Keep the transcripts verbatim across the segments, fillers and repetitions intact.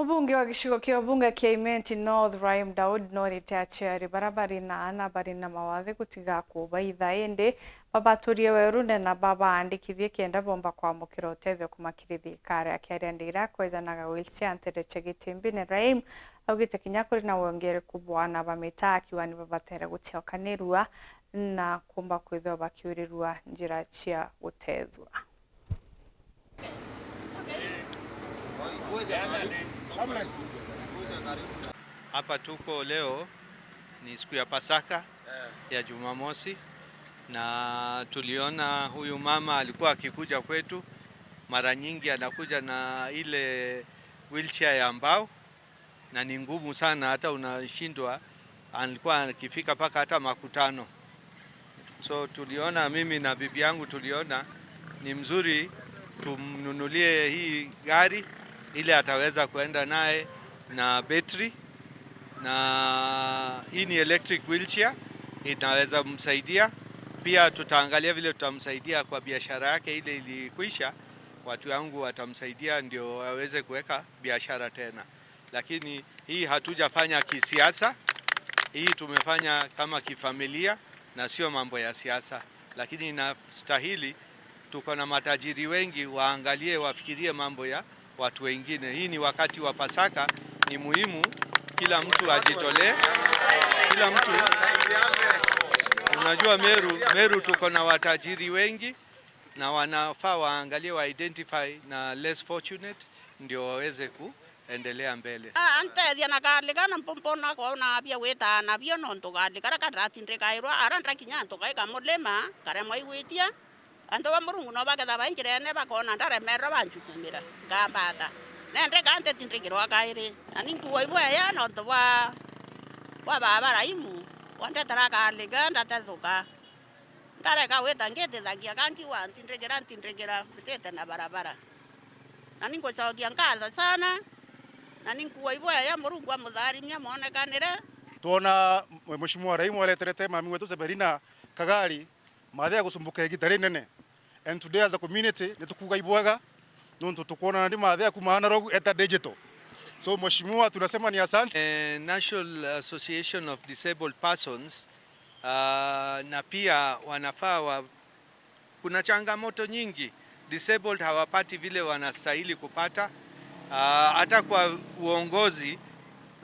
Mubunge wa gicigo kia ubunge kia Imenti North, Rahim Daud, norite aciari bara bari na aana bari na mawathe gutiga kubaitha, indi babaturie werune na babaandikithie kenda bomba kwamukira utethio kuma kiri thirikari. Akiaria ndira kwejanaga wheelchair ntere cia Gitimbine, Rahim augite kinya kuri na wongereku bwa aana ba mitaa, akiuga ni babatere gucokanirua na kumba kwithirwa bakiurirua njira cia gutethua. Hapa tuko leo ni siku ya Pasaka ya Jumamosi, na tuliona huyu mama alikuwa akikuja kwetu, mara nyingi anakuja na ile wheelchair ya mbao, na ni ngumu sana, hata unashindwa, alikuwa akifika mpaka hata makutano. So tuliona, mimi na bibi yangu tuliona ni mzuri tumnunulie hii gari ili ataweza kuenda naye na betri, na hii ni electric wheelchair, inaweza msaidia. Pia tutaangalia vile tutamsaidia kwa biashara yake ile ilikwisha, watu wangu watamsaidia ndio aweze kuweka biashara tena. Lakini hii hatujafanya kisiasa, hii tumefanya kama kifamilia na sio mambo ya siasa. Lakini inastahili, tuko na matajiri wengi, waangalie, wafikirie mambo ya watu wengine. Hii ni wakati wa Pasaka, ni muhimu kila mtu ajitolee, kila mtu. Unajua Meru, Meru tuko na watajiri wengi na wanafaa waangalie, wa identify na less fortunate ndio waweze kuendelea mbele. Ah, antethia na kali kana mpompona kwona bia gwita nabio, nontu kali karia kandatindikairwa, ara ndakinya antu kaika mulima, karemwa igwitia. Antu ba Murungu no baketha bai njirene, bakona ndaremerwa, banjukumira, nkambata. Nende ka ntitindikirwa kairi, na ni nkuua ibweya nontu bwa, bwa baba Raimu, wandetera kali ka ndatethuka. Ndarega gwita ngitithagia, ka nkiuga ntindikira, ntindikira, mbitite na barabara. Na ni ngucokia nkatho sana, na ni nkuua ibweya, Murungu amutharimia, mwonekanire. Twona Mheshimiwa Raimu areterete mami wetu Severina Kagari, mathe ya gucumbuka igita rinene. And today as a community, ni tukuuga ibwega, nontu tukwonana ni mathe ya kuma analog eta digital. So, Mheshimiwa, tunasema ni asante. Eh, National Association of Disabled Persons, ah, na pia wanafaa wa, kuna changamoto nyingi. Disabled hawapati vile wanastahili kupata. Ah, hata kwa uongozi,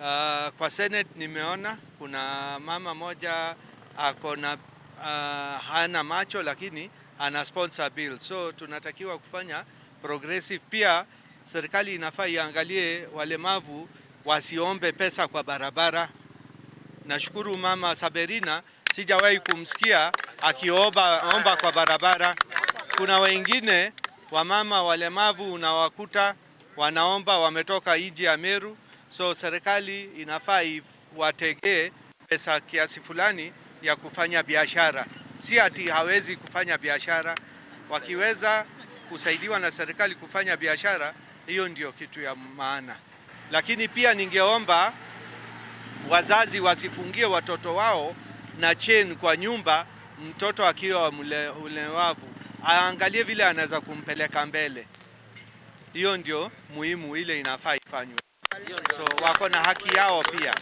ah, kwa Senate nimeona kuna mama moja ako na, ah, hana macho lakini ana sponsor bill. So tunatakiwa kufanya progressive. Pia serikali inafaa iangalie walemavu wasiombe pesa kwa barabara. Nashukuru Mama Saberina, sijawahi kumsikia akiomba, omba kwa barabara. Kuna wengine wamama walemavu unawakuta wanaomba, wametoka nje ya Meru. So serikali inafaa iwategee pesa kiasi fulani ya kufanya biashara. Si ati hawezi kufanya biashara. Wakiweza kusaidiwa na serikali kufanya biashara, hiyo ndio kitu ya maana. Lakini pia ningeomba wazazi wasifungie watoto wao na chain kwa nyumba, mtoto akiwa mle-, ulemavu, aangalie vile anaweza kumpeleka mbele. Hiyo ndio muhimu, ile inafaa ifanywe. So, wako na haki yao pia.